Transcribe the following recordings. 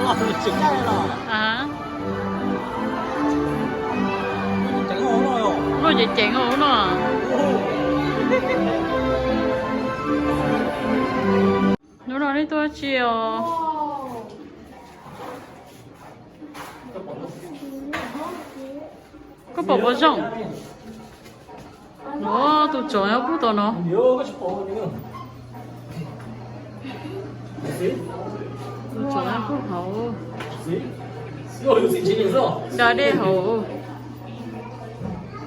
Lub ceev ceev no. Hnub no nej tuaj tsi os? Koj pom puas zoo? Tus tsov nyob puag tom no. Tus tsov nyob puag hauv. Da dej hauv.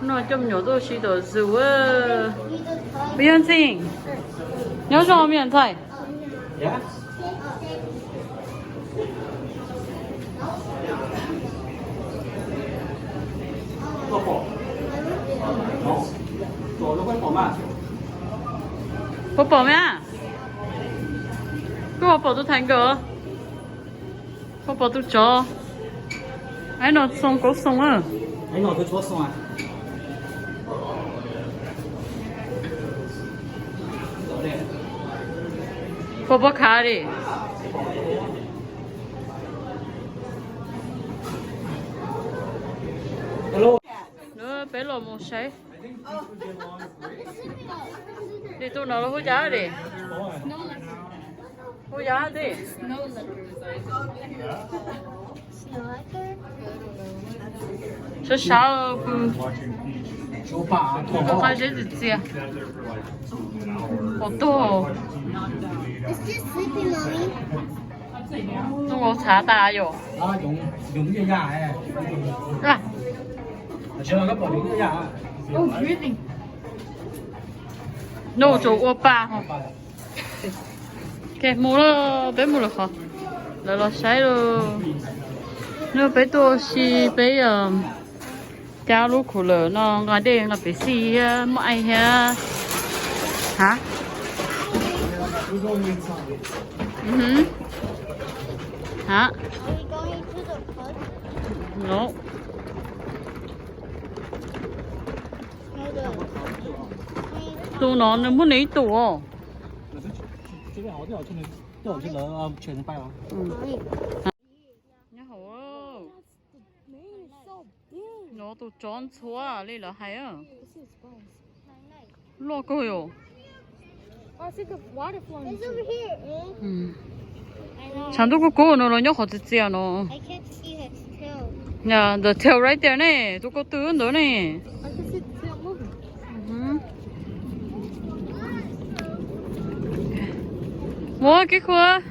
No coj me nyuam tuaj ua si tom zoo. Peb yog ntxhais, nyob zoo me nyuam ntxhais. Puas pom me? Koj puas pom tus thaiv nkawm? Puas pom tus tsov? Aib no xoo kauv xoo a. Puas pom khav li? Peb los mus saib. Li tus no los hu cas li? Hu cas li? Sawv sawv, tus qab zeb txias txias. Pom tuag. Tus ua txhav tas yom. Nub tsuas ua pa. Mus lawm, peb mus lawm qhov, lawv los saib lawm. Nub peb tuaj ua si peb cab lub khuv lawm no nqa dej nqa pev xij thiab muaj aib thiab. Ha? Ha? Tus no nws muaj nws ib tug os. Nyob hauv. No tus tsov ntxhua li lawv hais. Loj kawg yom. Tshav ntuj kub kub no los nyob qhov txias txias no. The tail right there ne, tus ko tw ntawd ne. Ua kev khuav.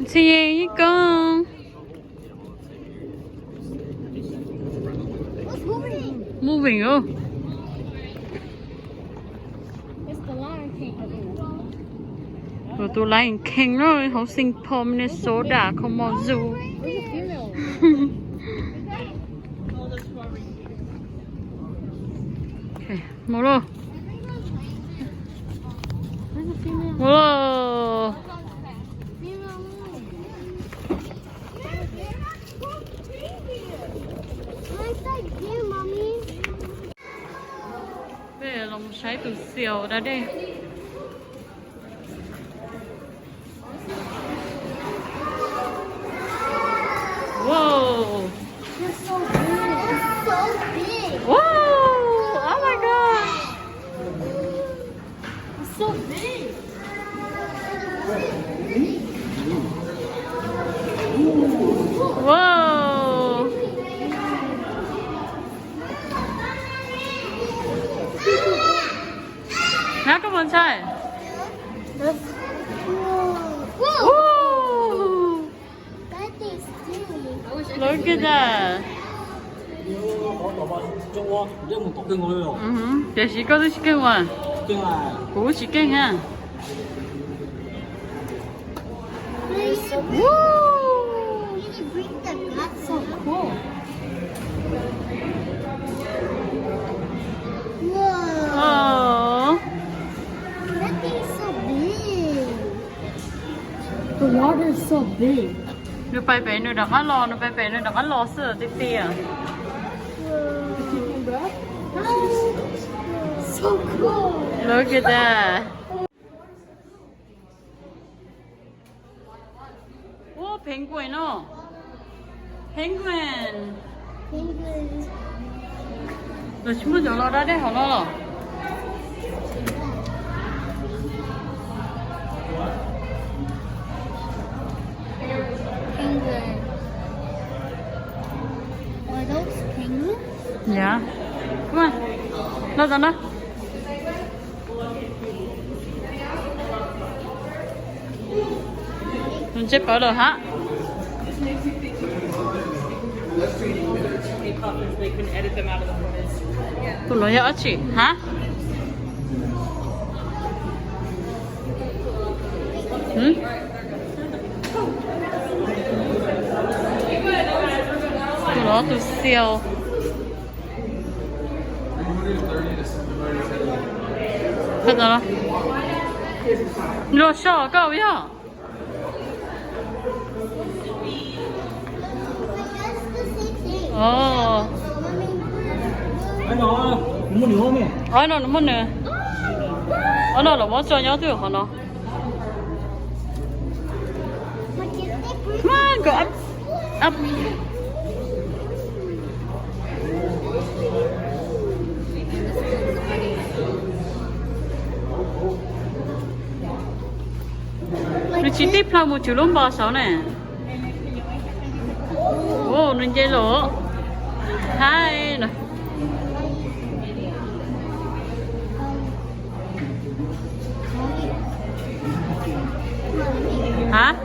Ntxhi yeej ib koob. Moving os. Tus Lion King no hauv Saint Paul, Minnesota, Kalamazoo. Mus lauj. Mus lauj. Peb los saib tus xiaus da dej. Wow. Wow. Oh my God. Wow. Nab koj mus ntshai. Look at that. Tiam sis koj twb tsis keej ua. Kuv tsis keej na. Nws pais pem nws rov qab los, nws pais pem nws rov qab los xwb tiag tiag. Look at that. Ua Penguin no. Penguin. Lawv tsis muaj cov los da dej hauv no los? Penguin. Are those penguins? Yeah. Come on. Los tom no. Nws ntsej pawv lawm hab. Tus no yog dab tsi hab? Tus no tus xiau. Los so koj yog. Ob no nws muaj nws. Ob no los muab tso nyob twg qhov no. Come on, go up, up. Nws tsis tib plhaw mus tsuv lub npo saud ne. Ua nws nce los. Hi no. Hab?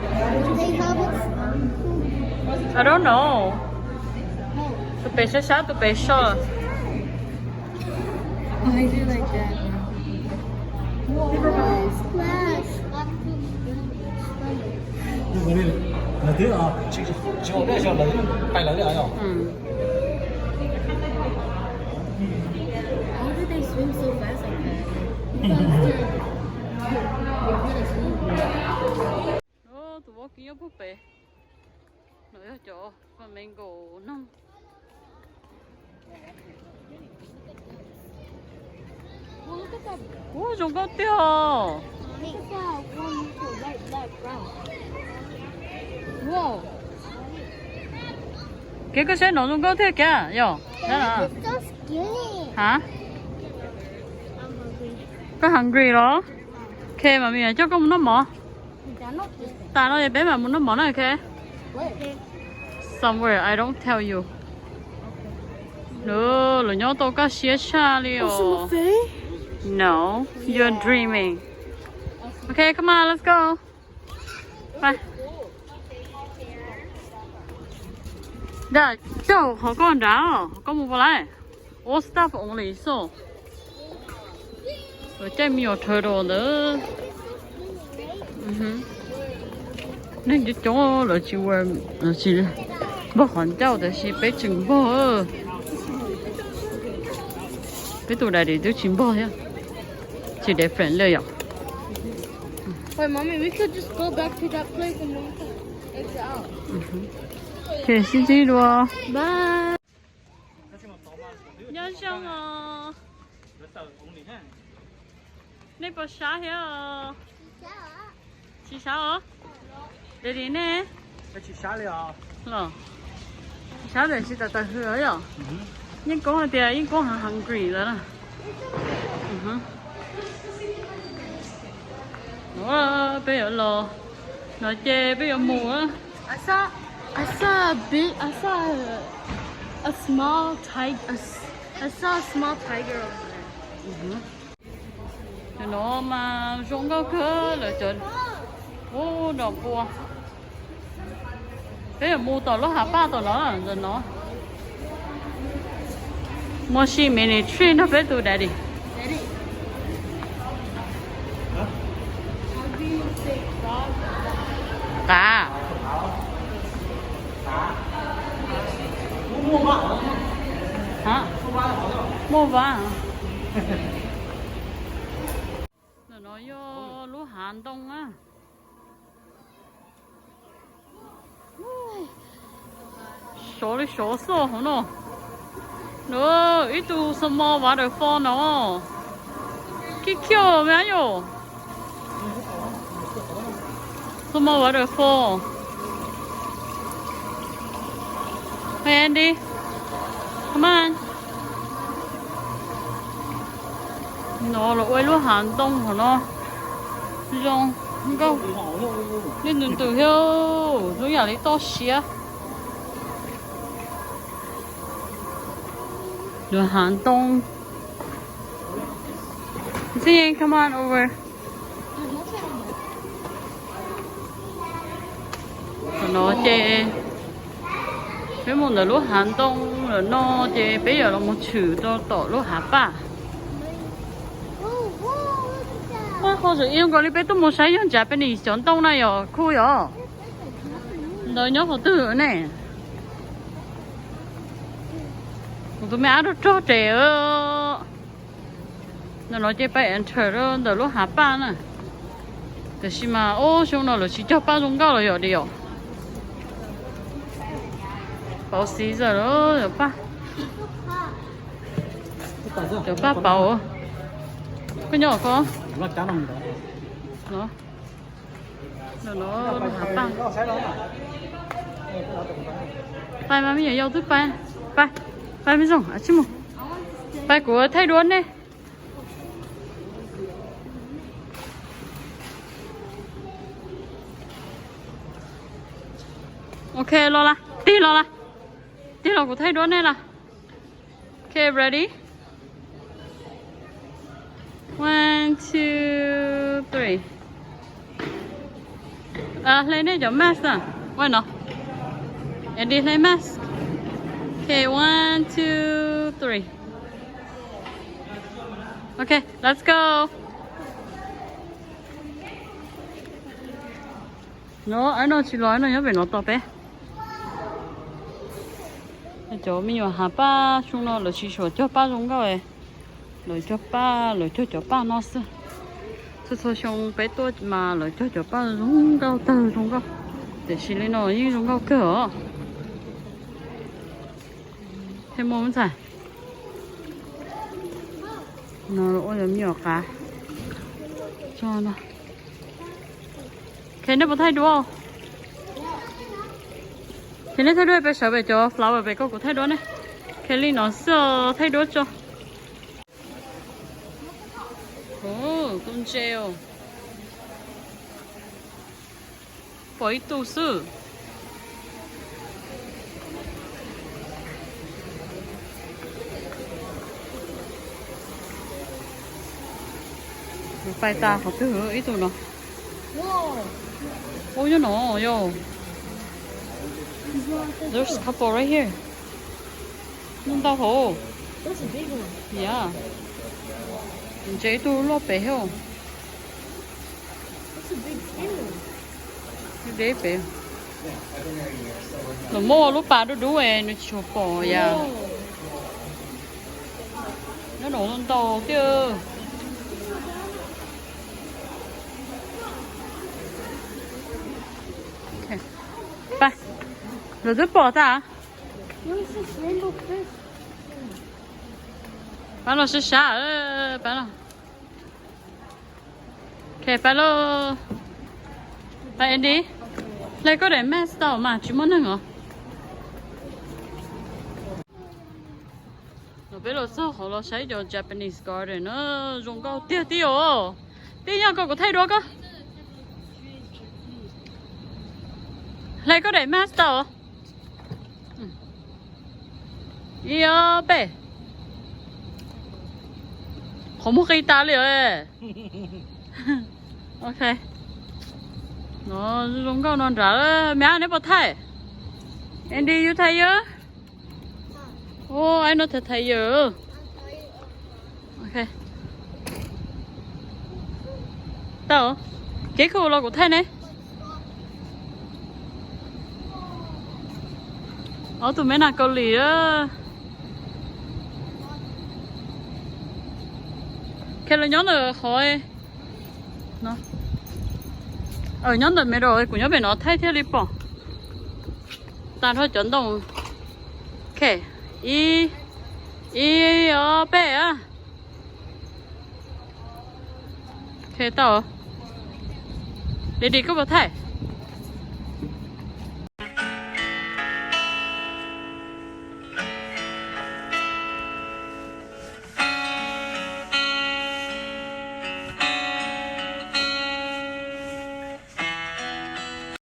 I don't know. Tus pem sab sab, tus pem so. Oh, I do like that. Whoa. Splash. Lawv twb tsis ua peb xyov lawv pais lawv li os. How do they swim so fast like that? Tus vaub kib nyob puag pem. No yog cov flamingo noog. Ua zoo nkauj tiag os. Kev koj saib no zoo nkauj tiag kiag yog. Hab? Koj hungry los? Ok, mas mi coj koj mus noj mov. Tas no es peb mam mus noj mov na, ok? Somewhere I don't tell you. Lawv nyob tau kaj siab tshaj li os. No, you're dreaming. Ok, come on, let's go. Dag, coj qhov koj nrad, koj mus puas laij? Ua staff only so. Lawv caij me nyuam turtle ntawd. Neeg coob coob lawv tsis ua, tsis npog qhov ncauj tiam sis peb tseem npog. Peb tus daddy twb tsis npog thiab. Tsis different li yom. Ces sib ntsib dua. Nyob zoo os. Nej puas sab thiab os? Tsis sab os? Daddy nej? Los, tsis sab tiam sis tas tas hws yom. Yeej Koob hais tias Yeej Koob hungry lawm na. Peb yuav los no ces peb yuav mus. I saw, I saw a big, I saw a, a small tiger. I s-, I saw a small tiger over there. Cov no mas zoo nkauj kawg lawm cov. Ub, no pua. Peb yuav mus tom lub hav paj tom no, ntawm no. Muaj si minute three nrog peb tus daddy. Qav. Muaj vab. Ntawm no yog lub hav ntoo na. Sov li sov xwb hauv no. Ib tug small waterfall no. Cute cute me yom. Small waterfall. Andy, come on. No los ua ib lub hav ntoo hauv no. Zoo nkauj. Nej ntws ntws thiab, zoo yam li toj siab. Lub hav ntoo. Come on over. Thaum no ces peb mus ntawm lub hav ntoo lawm no ces peb yuav los mus tshwm rau tom lub hav paj. Qhov zoo ib yam nkaus li peb tuaj mus saib yog Japanese cov ntoo na yom, cool yom. Ntawd nyob qhov twg ne? Kuv tus me ab rog rog tes. Ntawm no ces peb enter rau ntawm lub hav paj na. Tiam sis mas ob xyoo no lawv tsis cog paj zoo nkauj los yom, di yom. Pauv season lawm, cov paj. Cov paj pauv. Koj nyob ko. Ntawm no lub hav paj. Pais mas me nyuam yaus twb pais. Pais, pais me zoo, mus. Pais kuv thaij duab nej. Ok, los las, tig los las. Tig los kuv thaij duab nej las. Ok, ready? One, two, three. Hle nej cov mask na. Ua no. Andy hle mask. Ok, one, two, three. Ok, let's go. No, ab no tsis los, ab no nyob pem no tos peb. Cov me nyuam hav paj xyoo no lawv tsis tshua cog paj zoo nkauj. Lawv cog paj, lawv cog cov paj no xwb. Txhua txhua xyoo peb tuaj mas lawv cog cov paj zoo nkauj tag zoo nkauj. Tiam sis li no yeej zoo nkauj kawg os. Thiaj muaj ntxhais. No ua cov me nyuam qav. Tso no. Khe nej puas thaij duab? Khe nej thaij duab peb sawv pem cov flower pem ko kuv thaij duab ne. Khe li no xwb thaij duab tso. Tus ntses os. Pom ib tug xwb. Kuv pais tas qhov twg ib tug no. Ub, nyob no yom. There's a couple right here. Muaj ntau hauv. Yeah. Ntses ib tug loj pem thiab. Deb pem. Nws muaj lub pas dub dub es nws tsis tshua pom yam. Nyob no ntau tiag. Pab, lawv twb pom tas. Pab los sab sab, pab los. Ok, pab lauj. Pab Andy, hle koj daim mask tau mas tsis muaj neeg os. Los peb los txog qhov los saib cov Japanese garden na, zoo nkauj tiag tiag os. Tij, nyob ko kuv thaij duab koj. Hle koj daim mask tau. Ib ob peb. Qhov muag qis tas li os. Ok. No zoo nkauj no nrad, me ab neb puas thaij? Andy, yus thaij yawg. Ub, ab no thaij thaij yawg. Tau, kev khuv los kuv thaij ne. Ob tug me nas Kaus Lim. Khe los nyob ntawm qhov, nyob ntawm middle, kuv nyob pem no thaij thiaj li pom. Tag nrho cov ntoo. Ok, ib, ib ob peb a. Ok, tau. Didi, koj puas thaij?